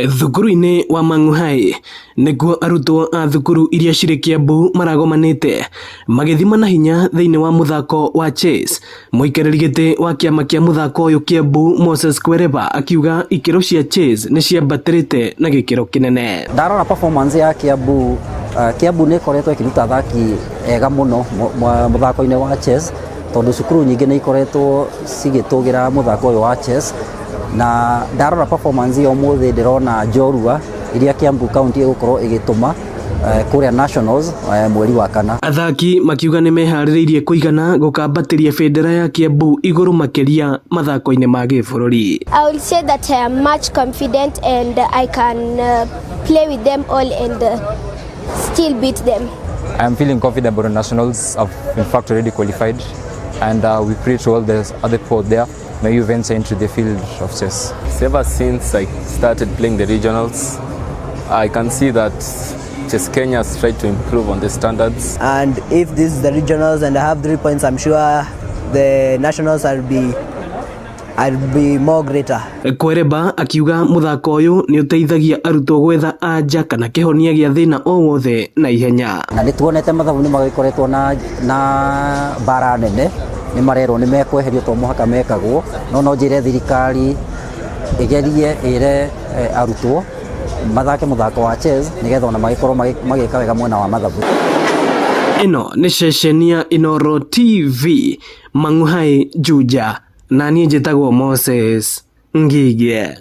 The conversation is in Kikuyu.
Thukuru-inĩ wa Mang'u High nĩkuo arutwo a thukuru iria cirĩ Kiambu maragomanĩte magĩthima na hinya thĩinĩ wa mũthako wa chess. Mũikarĩri gĩtĩ wa kĩama kĩa mũthako ũyũ Kiambu Moses Kwereba akiuga ikĩro cia chess nĩ ciambatĩrĩte na gĩkĩro kĩnene. Ndarora performance ya Kiambu, Kiambu nĩ ĩkoretwo ĩkĩruta athaki ega mũno mũthako-inĩ wa chess, tondũ cukuru nyingĩ nĩ ikoretwo cigĩtũgĩra mũthako ũyũ wa chess. Na ndarora performance ya ũmũthĩ, ndĩrona njorua iria Kiambu County ĩgũkorwo ĩgĩtũma kũrĩa nationals mweri wa 4. Athaki makiuga nĩ meharĩrĩirie kũigana gũkambatĩria bendera ya Kiambu igũrũ makĩria mathako-inĩ ma gĩbũrũri. I will say that I am much confident and I can play with them all and still beat them. I am feeling confident about the nationals. I've in fact already qualified, and we pray to all the other people out there. May you venture into the field of chess. Ever since I started playing the regionals, I can see that Chess Kenya has tried to improve on the standards. And if this is the regionals and I have 3 points, I'm sure the nationals I'll be more greater. Kwereba akiuga mũthako ũyũ nĩ ũteithagia arutwo gwetha anja kana kĩhonia gĩa thĩna o wothe na ihenya. Na nĩ tuonete mathabu nĩ magĩkoretwo na mbara nene, nĩ marerwo nĩ mekweherio, to mũhaka mekagwo, no njĩre thirikari ĩgerie ĩre arutwo mathake mũthako wa chess nĩgetha ona magĩkorwo magĩka wega mwena wa mathabu. Ĩno nĩ ceceni ya Inooro TV, Mang'u High, Juja, na niĩ njĩtagwo Moses Ngige.